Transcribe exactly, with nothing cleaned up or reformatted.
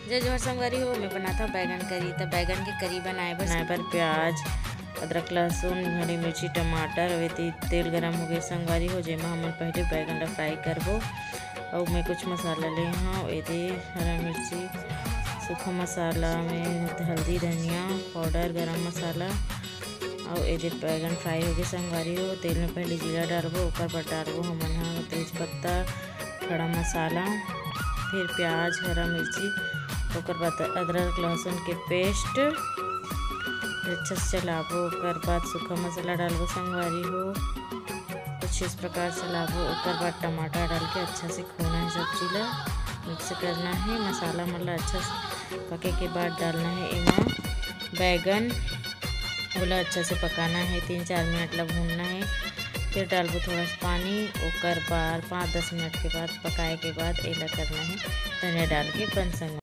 जय जोहार संगवारी हो, मैं बनात हव बैगन करी। त बैगन के करी बनाए बर, बनाए बर प्याज, अदरक, लहसुन, हरी मिर्ची, टमाटर, अउ एती तेल गरम हो गे संगवारी हो, जेमा हमन पहले बैगन ला फ्राई करबो। अउ मैं कुछ मसाला ले हव, एदे हरा मिर्ची, सूखा मसाला में हल्दी, धनिया पाउडर, गरम मसाला, अउ एदे बैगन फ्राई हो गे संगवारी हो। तेल में पहले जीरा डालबो, ओकर बाद डालबो हमन ह तेज पत्ता, खड़ा मसाला, फिर प्याज, हरा मिर्ची, ओकर बाद अदरक लहसुन के पेस्ट। फिर अच्छा से चलाबो, ओकर बाद सूखा मसाला डालबो संगवारी हो। कुछ इस प्रकार चलाबो, ओकर बाद टमाटर डाल के अच्छा से खोना है, सब्जी ला मिक्स करना है। मसाला मन ला अच्छा से पके के बाद डालना है एमा बैगन, ओला अच्छा से पकाना है, तीन चार मिनट ला भूनना है। फिर डालबो थोड़ा सा पानी, ओकर बाद पाँच दस मिनट के बाद पकाए के बाद एला करना है धनिया डाल के बंद संग।